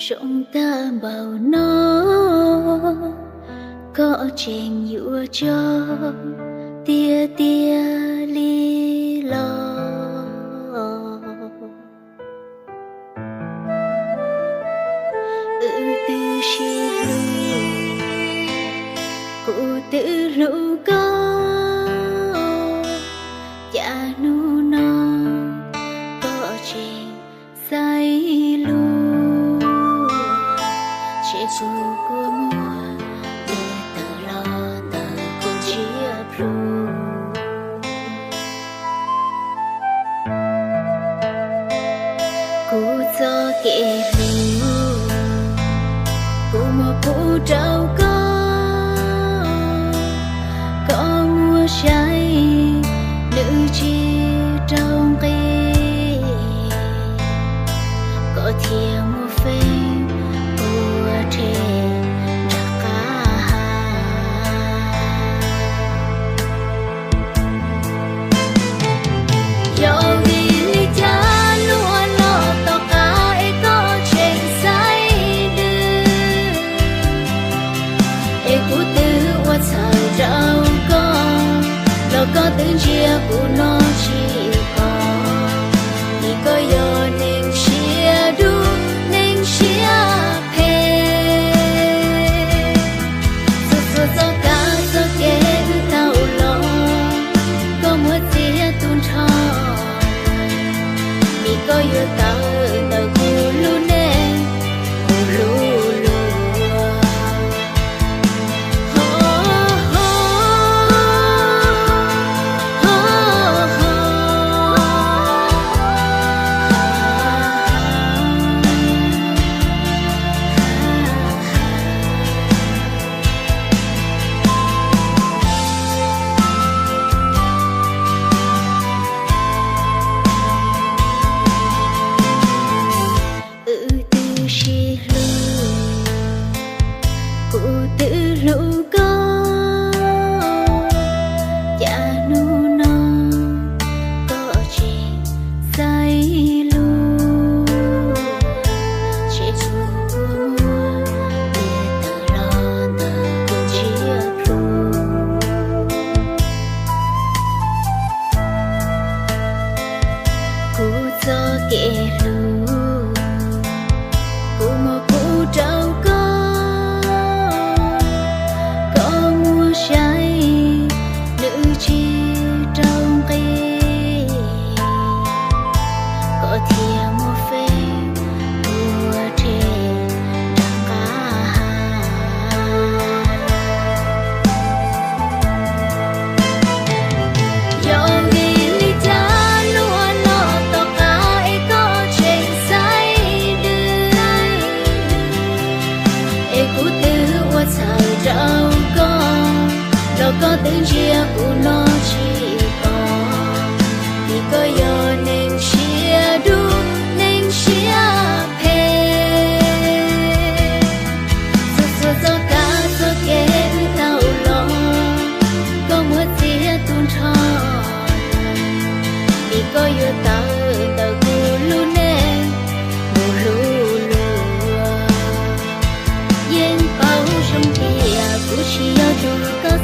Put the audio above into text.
Zoo tag npaum no, koj tseem yuav tso tiag tiag li los? Wb twb sib hlub, kuv twb hlub koj, cas hnub no koj tseem xaiv lus? Ces kuv kua muag tawm los ntawm kuv ntsiab plhu. Kuv txoj kev hlub, kuv muab pub rau koj, koj muab saib nws tsis raug nqi, koj thiaj muab feeb ua rhe nram qab ha. Yog vim li cas hnub no tom qab es koj tseem xaiv dwb, es kuv twb ua txhawm rau koj los koj twb ntsia kuv no tsis pom. Vim koj yog neeg siab dub, neeg siab phem. Txhua txhua txoj kab txoj kev wb tau los, koj muab txiav tu nrho, vim koj yuav tawm ntawm kuv lub neej mus hlub luag. Wb twb sib hlub, kuv twb hlub koj, cas hnub no koj tseem xaiv lus? Ces kuv kua muag tawm los ntawm kuv ntsiab plhu. Kuv txoj kev hlub, kuv muab pub rau koj, koj muab saib nws tsis raug nqi, koj thiaj muab feeb ua rhe nram qab ha. Yog vim li cas hnub no tom qab es koj tseem xaiv dwb, es kuv twb ua txhawm rau koj los koj twb ntsia kuv no tsis pom. Vim koj yog neeg siab dub, neeg siab phem. Txhua txhua txoj kab txoj kev wb tau los, koj muab txiav tu nrho, vim koj yuav tawm ntawm kuv lub neej mus hlub luag. Yeej paub zoo tias kuv tsis yog tus koj